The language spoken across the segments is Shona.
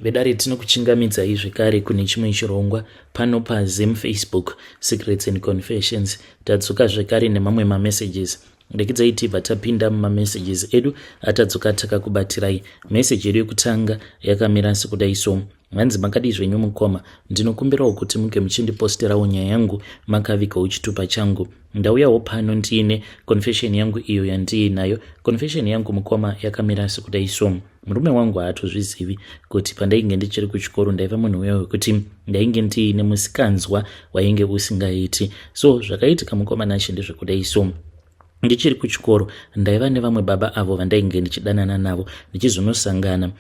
Vedare tinokuchingamidzai zvekare kune chimwe chirongwa pano paZim Facebook Secrets and Confessions. Tadzoka zvekare nemamwe mamessages. Rekidzai tibva tapinda mumamessages edu atadzoka takakubatirai. Message yedu yekutanga yakamira sekudai so. Hanzi makadii zvenyu mukoma, ndinokumbirawo kuti muge muchindiposterawo nyaya yangu makavigawo chitupa changu. Ndauyawo pano ndiine confession yangu iyo yandiinayo. Confession yangu mukoma yakamira sekudai so. Murume wangu haatozvizivi kuti pandainge ndichiri kuchikoro ndaiva munhu uya wekuti ndainge ndiine musikanzwa wainge usingaiti. So zvakaitika mukoma Nashe ndezvekudai so. Ndichiri kuchikoro ndaiva nevamwe baba avo vandainge ndichidanana navo ndichizonosangana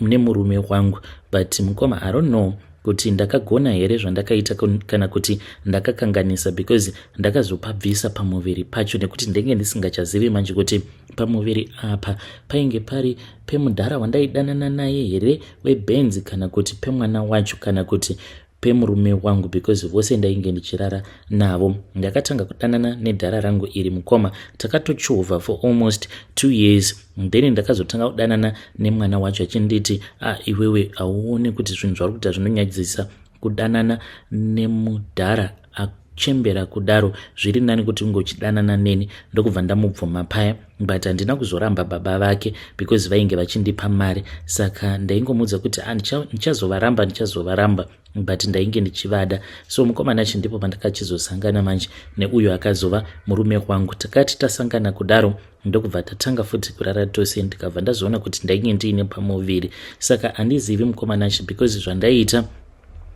nemurume ne wangu but mukoma I don't know kuti ndakagona here zvandakaita kana kuti ndakakanganisa because ndakazopabvisa pamuviri pacho nekuti ndenge ndisingachazivi manje kuti pamuviri apa painge pari pemudhara wandaidanana naye here webenzi kana kuti pemwana wacho kana kuti pemurume wangu because vose ndainge ndichirara navo. Ndakatanga kudanana nedhara rangu iri mukoma, takatochovha for almost 2 years, then ndakazotanga kudanana nemwana wacho achinditi, ah, iwewe hauoni kuti zvinhu zvauri kuita zvinonyadzisa, kudanana nemudhara achembera kudaro, zviri nani kuti unge uchidanana neni. Ndokubva ndamubvuma paya, but handina kuzoramba baba vake because vainge vachindipa mari, saka ndaingomuudza kuti ah, ndichazovaramba, ndichazovaramba, but ndainge ndichivada. So mukomana achi ndipo pandakachizosangana manje neuyo akazova murume wangu. Takati tasangana kudaro ndokubva tatanga futi kurara tose, ndikabva ndazoona kuti ndainge ndiine pamuviri. Saka handizivi mukomana achi because zvandaiita,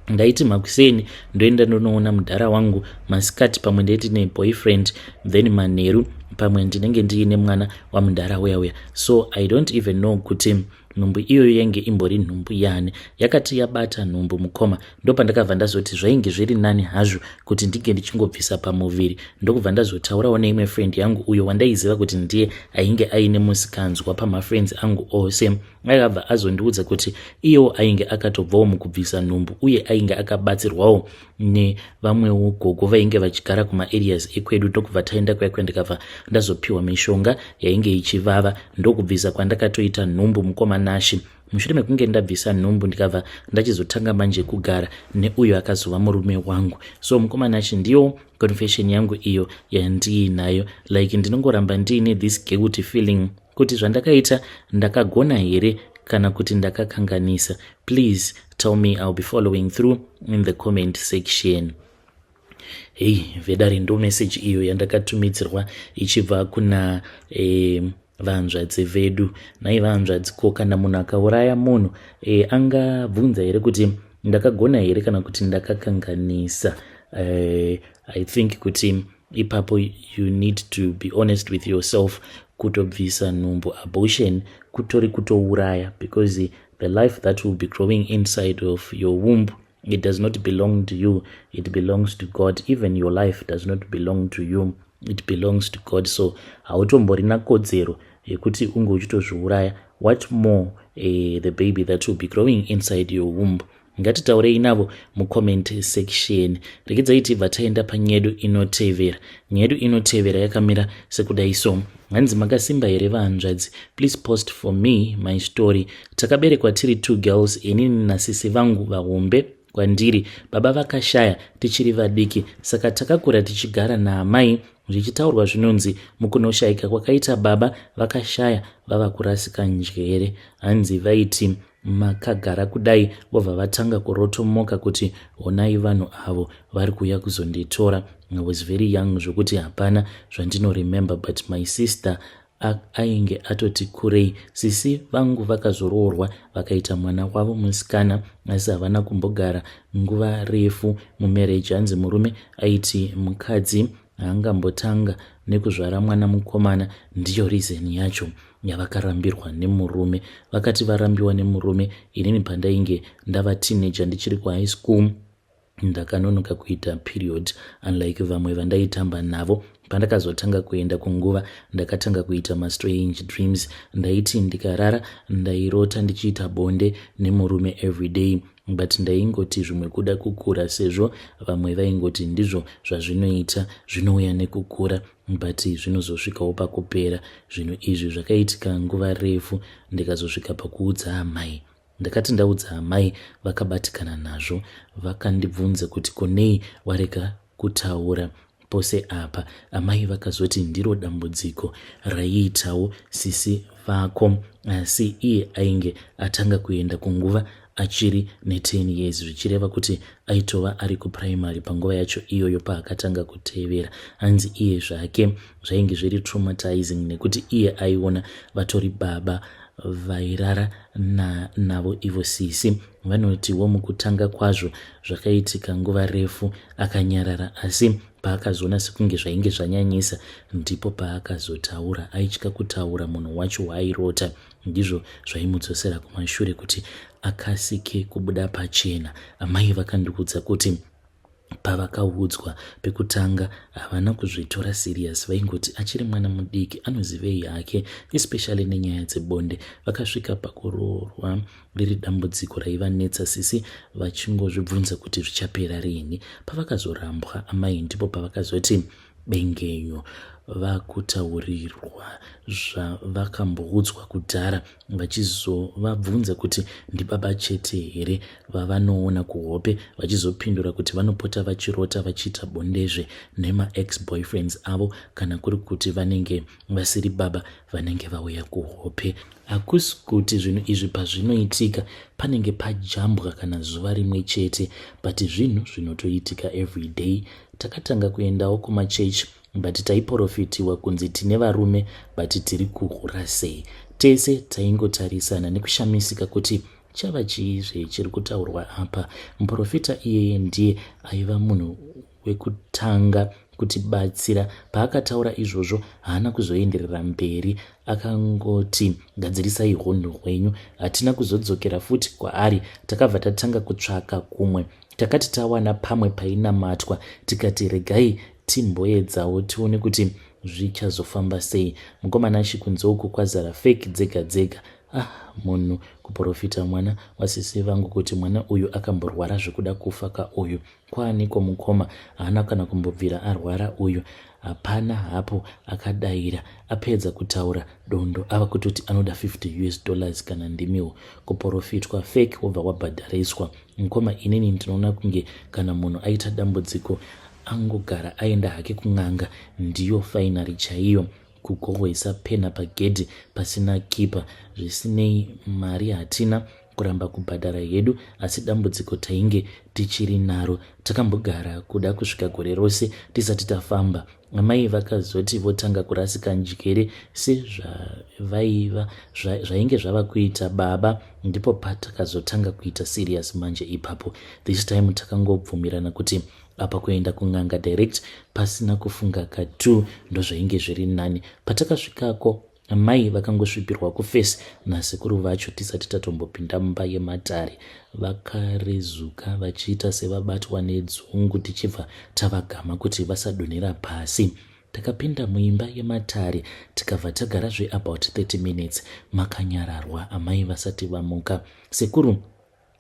ndaiti makuseni ndoenda ndonoona mudhara wangu, masikati pamwe ndaiti neboyfriend, then manheru pamwe ndinenge ndiine mwana wamudhara uya uya. So I don't even know kuti nhumbu iyoyo yainge imbori nhumbu yani. Yakati yabata nhumbu mukoma, ndopandakabva ndazoti zvainge zviri nani hazvo kuti ndinge ndichingobvisa pamuviri. Ndokubva ndazotaurawo neimwe friend yangu uyo wandaiziva kuti ndiye ainge aine musikanzwa pamafriends angu ose. Akabva azondiudza kuti iyewo ainge akatobvawo mukubvisa nhumbu uye ainge akabatsirwawo nevamwewo gogo vainge vachigara kumaareas ekwedu. Ndokubva taenda kuya, ndikabva ndazopiwa mishonga yainge ichivava, ndokubvisa kwandakatoita nhumbu mukoma Nashi. Mushure mekunge ndabvisa nhumbu, ndikabva ndachizotanga manje kugara neuyo akazova murume wangu. So mukoma Nashi, ndiyo confession yangu iyo yandiinayo. Like ndinongoramba ndiine this guilty feeling kuti zvandakaita ndakagona here kana kuti ndakakanganisa. Please tell me, I'll be following through in the comment section. Hei vedare, ndo message iyo yandakatumidzirwa ichibva kuna vanzvadzi vedu. Nai vanzvadzi, ko kana munhu akauraya munhu angabvunza here kuti ndakagona here kana kuti ndakakanganisa? I think kuti ipapo you need to be honest with yourself. Kutobvisa nhumbu, abortion, kutori kutouraya because the life that will be growing inside of your womb, it does not belong to you, it belongs to God. Even your life does not belong to you, it belongs to God. So hautomborina kodzero yekuti unge uchitozviuraya, what more the baby that will be growing inside your womb? Ngatitaurei navo mucomment section. Regedzai tibva taenda panyedu inotevera. Nyedu inotevera yakamira sekudai so. Hanzi, makasimba here vahanzvadzi? Please post for me my story. Takaberekwa tiri two girls, inini nasisi vangu vahombe kwandiri. Baba vakashaya tichiri vadiki, saka takakura tichigara naamai. Zvichitaurwa zvinonzi mukunoshayika kwakaita baba, vakashaya vava kurasika njere. Hanzi vaiti makagara kudai vobva vatanga kurotomoka kuti, honai vanhu avo vari kuuya kuzonditora. I was very young zvokuti hapana zvandinoremember, but my sister ainge atoti kurei. Sisi vangu vakazoroorwa vakaita mwana wavo musikana, asi havana kumbogara nguva refu mumarriage. Hanzi murume aiti mukadzi haangambotanga nekuzvara mwana mukomana. Ndiyo reason yacho yavakarambirwa nemurume. Vakati varambiwa nemurume, inini pandainge ndava teenager ndichiri kuhigh school, ndakanonoka kuita period unlike vamwe vandaitamba navo. Pandakazotanga kuenda kunguva, ndakatanga kuita mastrange dreams. Ndaiti ndikarara ndairota ndichiita bonde nemurume everyday, but ndaingoti zvimwe kuda kukura, sezvo vamwe vaingoti ndizvo zvazvinoita, zvinouya nekukura, but zvinozosvikawo pakupera. Zvinhu izvi zvakaitika nguva refu, ndikazosvika pakuudza amai. Ndakati ndaudza amai vakabatikana nazvo vakandibvunza kuti ko nei warega kutaura pose apa. Amai vakazoti ndiro dambudziko raiitawo sisi vako asi iye ainge atanga kuenda kunguva achiri ne10 years zvichireva kuti aitova ari kuprimary panguva yacho iyoyo paakatanga kutevera. Hanzi iye zvake zvainge zviri traumatizing nekuti iye aiona vatori baba vairara na, navo ivo sisi vanotiwo mukutanga kwazvo zvakaitika nguva refu akanyarara asi paakazoona sekunge zvainge zvanyanyisa ndipo paakazotaura aitya kutaura munhu wacho waairota ndizvo zvaimudzosera kumashure kuti akasike kubuda pachena amai vakandiudza kuti Pavakaudzwa pekutanga havana kuzvitora serious vaingoti achiri mwana mudiki anozivei hake especially nenyaya dzebonde. Vakasvika pakuroorwa riri dambudziko raivanetsa sisi vachingozvibvunza kuti zvichapera riini. Pavakazorambwa amai ndipo pavakazoti bengenyu vakutaurirwa zvavakamboudzwa kudhara vachizovabvunza kuti ndibaba chete here vavanoona kuhope vachizopindura kuti vanopota vachirota vachiita bondezve nemaex boyfriends avo kana kuri kuti vanenge vasiri baba vanenge vauya kuhope. Hakusi kuti zvinhu izvi pazvinoitika panenge pajambwa kana zuva rimwe chete but zvinhu zvinotoitika everyday. Takatanga kuendawo kumachurch but taiporofitiwa kunzi tine varume but tiri kuhura sei. Tese taingotarisana nekushamisika kuti chava chiizve chiri kutaurwa apa. Muporofita iyeye ndiye aiva munhu wekutanga kutibatsira. Paakataura izvozvo haana kuzoenderera mberi akangoti gadzirisai hunhu hwenyu. Hatina kuzodzokera futi kwaari takabva tatanga kutsvaka kumwe. Takati tawana pamwe painamatwa tikati regai timboedzawo tione kuti zvichazofamba sei. Mukoma Nashy kunze uku kwazara fake dzega dzega. Ah munhu kuporofita mwana wasisi vangu kuti mwana uyu akamborwara zvekuda kufa ka uyu. Kwaaniko mukoma haana kana kumbobvira arwara uyu hapana hapo akadaira apedza kutaura dondo ava kutoti anoda 50 us dollars kana ndimiwo kuporofitwa fake wobva wabhadhariswa mukoma inini ndinoona kunge kana munhu aita dambudziko angogara aenda hake kun'anga ndiyo fainari chaiyo kugohwesa pena pagedhi pasina kipa zvisinei mari hatina kuramba kubhadhara hedu asi dambudziko tainge tichiri naro takambogara kuda kusvika gore rose tisati tafamba amai vakazoti votanga kurasika njere sezvavaiva zvainge zvava kuita baba ndipo patakazotanga kuita serious manje ipapo this time takangobvumirana kuti apa kuenda kun'anga direct pasina kufunga ka2 ndozvainge zviri nani patakasvikako Amai vakangosvipirwa kuface nasekuru vacho tisati tatombopinda mumba yematare. Vakarezuka vachiita sevabatwa nedzungu tichibva tavagama kuti vasadonhera pasi. Takapinda muimba yematare tikabva tagara zve about 30 minutes makanyararwa amai vasati vamuka. Sekuru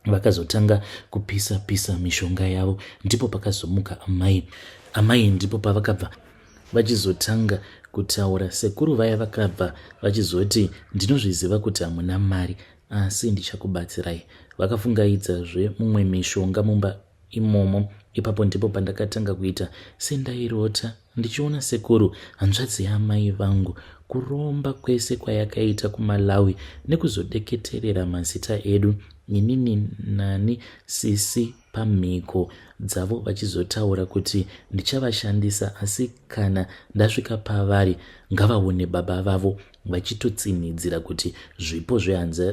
vakazotanga kupisa pisa mishonga yavo ndipo pakazomuka amai amai ndipo pavakabva vachizotanga kutaura sekuru vaya vakabva vachizoti ndinozviziva kuti hamuna mari asi ndichakubatsirai vakafungaidzazve mumwe mishonga mumba imomo ipapo ndipo pandakatanga kuita sendairota ndichiona sekuru hanzvadzi yaamai vangu kuromba kwese kwayakaita kumalawi nekuzodeketerera mazita edu inini nani sisi pamhiko dzavo vachizotaura kuti ndichavashandisa asi kana ndasvika pavari ngavaone baba vavo vachitotsinhidzira kuti zvipo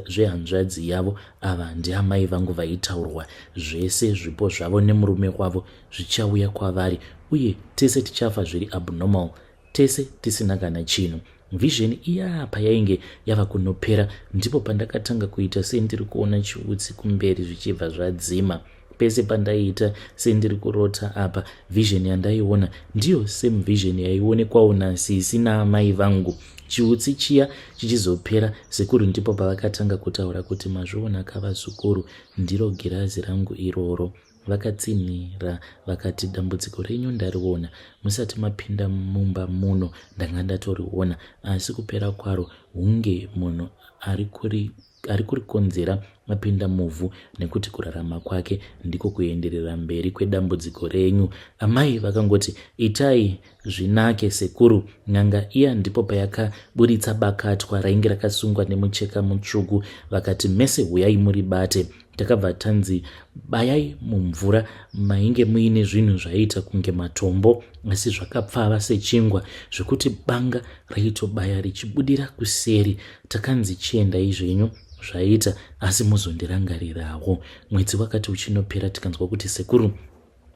zvehanzvadzi yavo ava ndiamai vangu vaitaurwa zvese zvipo zvavo nemurume wavo zvichauya kwavari uye tese tichafa zviri abnormal tese tisina kana chinhu vision iya payainge yava kunopera ndipo pandakatanga kuita sendiri kuona chiutsi kumberi zvichibva zvadzima pese pandaiita sendiri kurota apa vision yandaiona ndiyo same vision yaionekwawo nasisi naamai vangu chiutsi chiya chichizopera sekuru ndipo pavakatanga kutaura kuti mazviona ka vazukuru ndiro girazi rangu iroro. Vakatsinhira vakati, Dambudziko renyu ndariona. Musati mapinda mumba muno ndanga ndatoriona asi kupera kwaro hunge munhu ari kuri ari kurikonzera apinda muvhu nekuti kurarama kwake ndiko kuenderera mberi kwedambudziko renyu. Amai vakangoti itai zvinake sekuru. N'anga iya ndipo payakaburitsa bakatwa rainge rakasungwa nemucheka mutsvuku vakati mese huyai muribate. Takabva tanzi bayai mumvura mainge muine zvinhu zvaiita kunge matombo asi zvakapfava sechingwa zvekuti banga raitobaya richibudira kuseri. Takanzi chiendai zvenyu zvaita asi muzondirangarirawo. Mwedzi wakati uchinopera tikanzwa kuti sekuru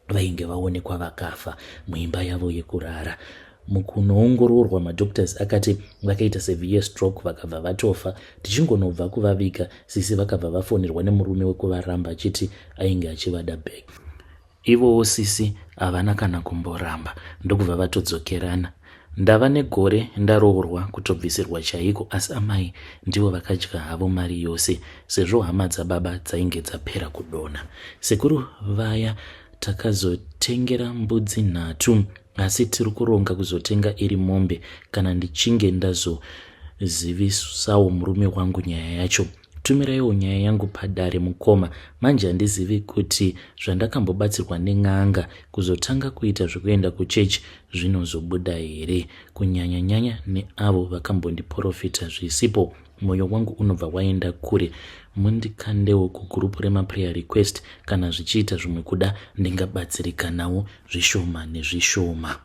vainge vaonekwa vakafa muimba yavo yekurara. Mukunoongororwa madoctors akati vakaita severe stroke vakabva vatofa. Tichingonobva kuvaviga sisi vakabva vafonerwa nemurume wekuvaramba achiti ainge achivada back. Ivowo sisi havana kana kumboramba ndokubva vatodzokerana. Ndava negore ndaroorwa kutobvisirwa chaiko asi amai ndivo vakadya havo mari yose sezvo hama dzababa dzainge dzapera kudonha. Sekuru vaya takazotengera mbudzi nhatu asi tiri kuronga kuzotenga iri mombe kana ndichinge ndazozivisawo murume wangu nyaya yacho. Tumiraiwo nyaya yangu padare mukoma. Manje handizivi kuti zvandakambobatsirwa nen'anga kuzotanga kuita zvekuenda kuchechi zvinozobuda here. Kunyanya nyanya neavo vakambondiporofita zvisipo. Moyo wangu unobva waenda kure. Mundikandewo kugroup remaprayer request kana zvichiita zvimwe kuda ndingabatsirikanawo zvishoma nezvishoma.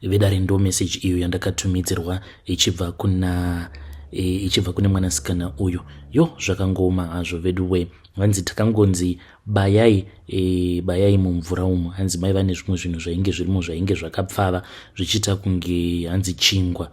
Vedare ndo message iyo yandakatumidzirwa ichibva kuna e, ichibva kune mwanasikana uyu. Yo zvakangooma hazvo veduwe. Hanzi takangonzi bayai e, bayai mumvura umu. Hanzi maiva nezvimwe zvinhu zvainge zvirimo zvainge zvakapfava zvichiita kunge hanzi chingwa.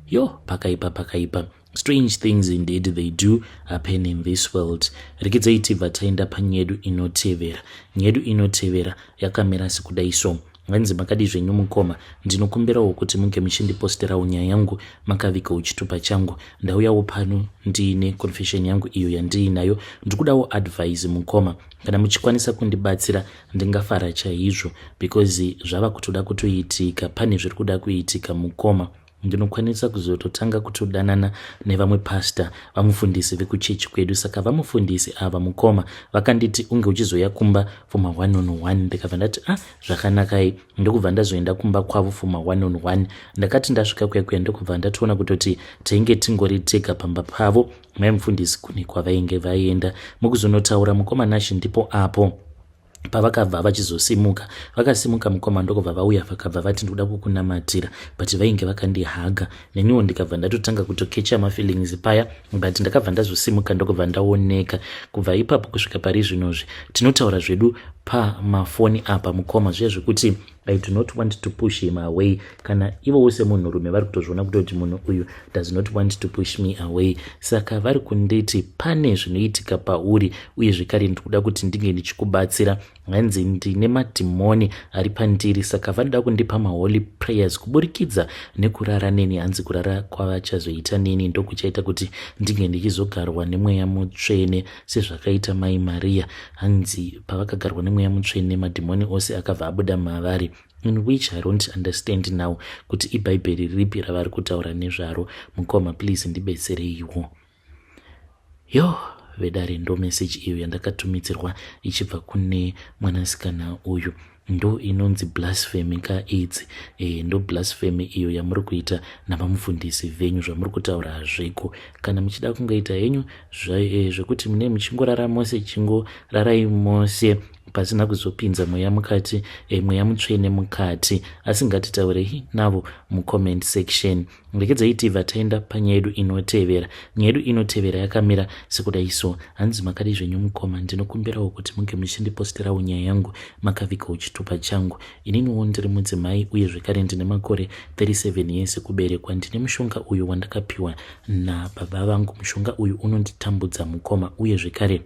Yo pakaipa pakaipa. Strange things indeed they do happen in this world. Rekidzai tibva taenda panyedu inotevera. Nyedu inotevera yakamira sekudai so. Hanzi makadii zvenyu mukoma, ndinokumbirawo kuti munge muchindiposterawo nyaya yangu makavigawo chitupa changu. Ndauyawo pano ndiine confession yangu iyo yandiinayo. Ndikudawo advice mukoma. Kana muchikwanisa kundibatsira ndingafara chaizvo because zvava kutoda kutoitika, pane zviri kuda kuitika mukoma. Ndinokwanisa kuzototanga kutodanana nevamwe pastor vamufundisi vekuchechi kwedu saka vamufundisi ava mukoma vakanditi unge uchizoya kumba for ma one on one ndikabva ndati ah zvakanakai ndokubva ndazoenda kumba kwavo for ma one on one ndakati ndasvika kuya kuya ndokubva ndatoona kutoti tainge tingori tega pamba pavo mai mufundisi kune kwavainge vaenda mukuzonotaura mukoma Nashe ndipo apo pavakabva vachizosimuka vakasimuka mukoma ndokubva vauya vakabva vati ndikuda kukunamatira but vainge vakandihaga neniwo ndikabva ndatotanga kutokecha mafeelings paya but ndakabva ndazosimuka ndokubva ndaoneka kubva ipapo kusvika pari zvinozvi tinotaura zvedu pamafoni apa mukoma zviya zvekuti I do not want to push him away kana ivowo semunhurume vari kutozviona kutoti munhu uyu does not want to push me away saka vari kunditi pane zvinoitika pauri uye zvekare ndikuda kuti ndinge ndichikubatsira hanzi ndine madhimoni ari pandiri saka vanoda kundipa maholy prayers kuburikidza nekurara neni hanzi kurara kwavachazoita neni ndokuchaita kuti ndinge ndichizogarwa nemweya mutsvene sezvakaita mai Maria hanzi pavakagarwa nemweya mutsvene madhimoni ose akabva abuda mavari in which I don't understand now kuti ibhaibheri ripi ravari kutaura nezvaro mukoma please ndibetsereiwo yo vedare ndo message iyo yandakatumidzirwa ichibva kune mwanasikana uyu Ndo inonzi blasphemy ka idzi e, ndo blasphemy iyo yamuri kuita navamufundisi venyu zvamuri kutaura hazviko kana muchida kungoita henyu eh, zvekuti mune muchingorara mose chingorarai mose pasina kuzopinza mweya mukati e, mweya mutsvene mukati asi ngatitaurei navo mucomment section Regedzai tibva taenda panyaya yedu inotevera. Nyaya yedu inotevera yakamira sekudai so. Hanzi makadii zvenyu mukoma, ndinokumbirawo kuti munge muchindiposterawo nyaya yangu makavigawo chitupa changu. Ininiwo ndiri mudzimai uye zvekare ndine makore 37 years ekuberekwa. Ndine mushonga uyu wandakapiwa nababa vangu. Mushonga uyu unonditambudza mukoma uye zvekare.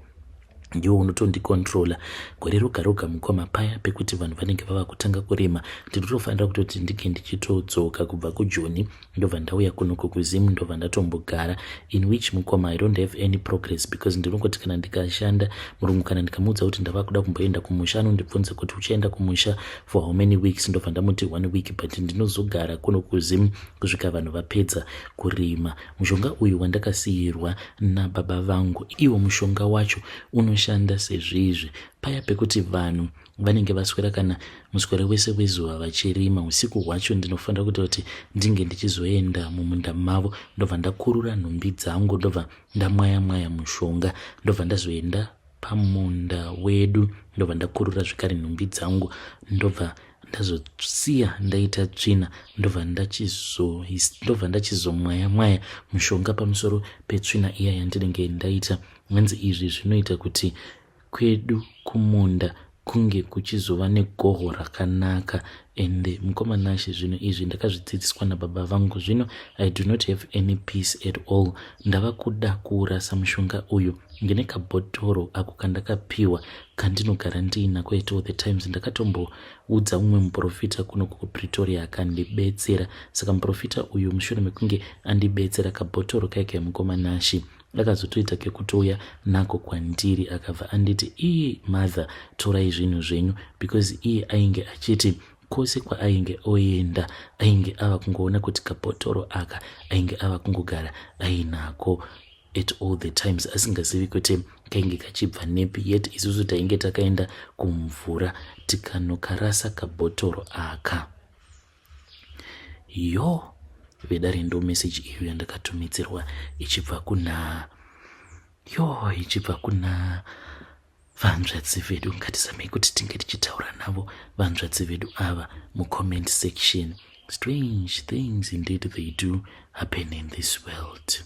Ndiwo unotondicontrola gore roga roga, mukoma. Paya pekuti vanhu vanenge vava kutanga kurima, ndinotofanira kutoti ndinge ndichitodzoka kubva kuJoni, ndobva ndauya kunoko kuZimu, ndobva ndatombogara, in which, mukoma, I don't have any progress, because ndinongoti kana ndikashanda, murungu kana ndikamuudza kuti ndava kuda kumboenda kumusha, anondibvunza kuti, "Uchaenda kumusha for how many weeks?" Ndobva ndamuti, "One week, but ndinozogara kuno kuZimu kusvika vanhu vapedza kurima." Mushonga uyu wandakasiyirwa nababa vangu, iwo mushonga wacho unoshanda sezvizvi: paya pekuti vanhu vanenge vaswera kana muswere wese wezuva vachirima, usiku hwacho ndinofanira kuti ndinge ndichizoenda mumunda mavo, ndobva ndakurura nhumbi dzangu, ndobva ndamwaya mwaya mushonga, ndobva ndazoenda pamunda wedu, ndobva ndakurura zvekare nhumbi dzangu, ndobva ndazosiya ndaita tsvina, ndobva ndachizomwaya mwaya mushonga pamusoro petsvina iya yandinenge ndaita. Hanzi izvi zvinoita kuti kwedu kumunda kunge kuchizova negohwo rakanaka. Ende mukoma Nashe, zvinhu izvi ndakazvidzidziswa nababa vangu. Zvino I do not have any peace at all. Ndava kuda kuurasa mushonga uyu. Ndine kabhotoro ako kandakapiwa kandinogara ndiinako at all the times. Ndakatomboudza mumwe muprofita kuno kuPretoria akandibetsera. Saka muprofita uyu, mushure mekunge andibetsera, kabhotoro kaika, mukoma Nashi, akazotoita kekutouya nako kwandiri, akabva anditi, "Iye mother, torai zvinhu zvenyu," because iye ainge achiti kwose kwaainge oenda ainge ava kungoona kuti kabhotoro aka ainge ava kungogara ainako at all the times, asingazivi kuti kainge kachibva nepi. Yet isusu tainge takaenda kumvura tikanokarasa kabhotoro aka. Yo, vedare, ndo meseji iyo yandakatumidzirwa ichibva kuna, yo, ichibva kuna vanzvadzi vedu. Ngatizamei kuti tinge tichitaura navo vanzvadzi vedu ava mucomment section. Strange things indeed, they do happen in this world.